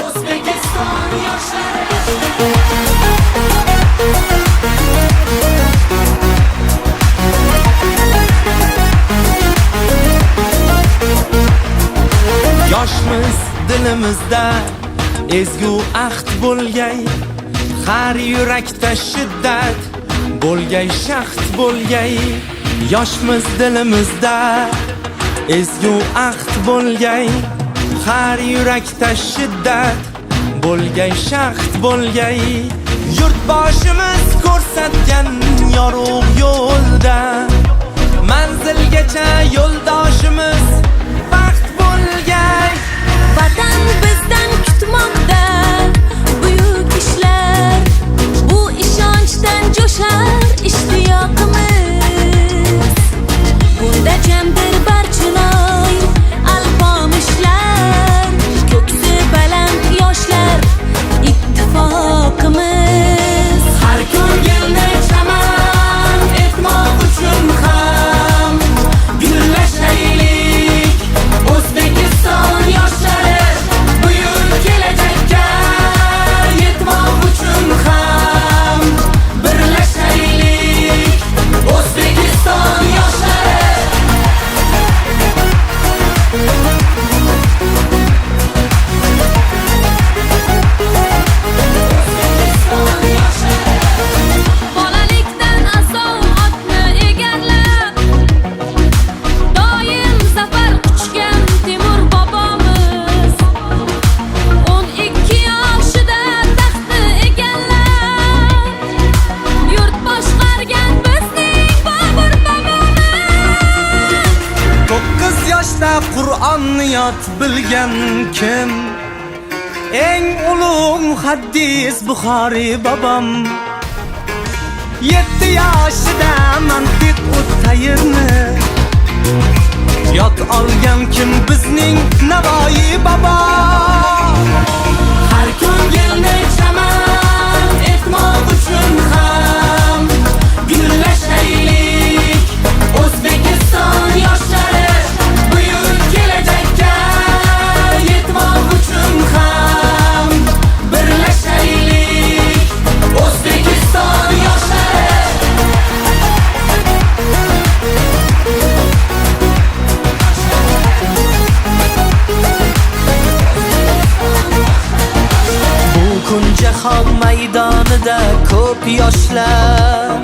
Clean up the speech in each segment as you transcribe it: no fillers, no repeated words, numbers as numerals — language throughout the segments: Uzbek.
O'zbekiston yoshlari. Yoshmiz, dilimizda ezgu ahd bo'lgay, har yurakda shiddat bo'lgay, shahd bo'lgay. Yoshmiz, dilimizda ezgu ahd bo'lgay, har yurakda shiddat bo'lgay, shahd bo'lgay. Yurtboshimiz ko'rsatgan yorug' yo'lda manzilgacha yo'ldoshimiz baxt bo'lgay. Vatan bizdan kutmoqda buyuk ishlar, bu ishonchdan jo'shar ishtiyoqimiz. Bunda jamdir Barchinoy, Alpomishlar, ko'ksi baland yoshlar ittifoqimiz. Har ko'ngilni chaman etmoq uchun ham gullashaylik. O'zbekiston yoshlari, buyuk kelajakka yetmoq uchun ham birlashaylik. O'zbekiston yoshlari. O'zbekiston yoshlari. Bolalikdan asov otni egarlab, doim zafar quchgan Temur bobomiz. 12 yoshida taxtni egallab, yurt boshqargan bizning Bobur bobomiz. 9 yoshda Qur'onni yod bilgan kim? Eng ulug' muhaddis Buxoriy bobom. 7 yoshida mantiq ut tayrni yod olgan kim? Bizning Navoiy bobo. Har ko'ngilni chaman etmoq uchun ham gullashaylik. O'zbekiston yoshlari, buyuk kelajakka yetmoq uchun ham birlashaylik. O'zbekiston yoshlari. Bu kun jahon maydonida ko'p yoshlar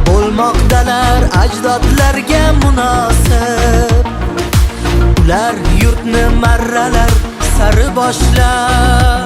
bo'lmoqdalar ajdodlarga munosib. Ular yurtni marralar sari boshlar.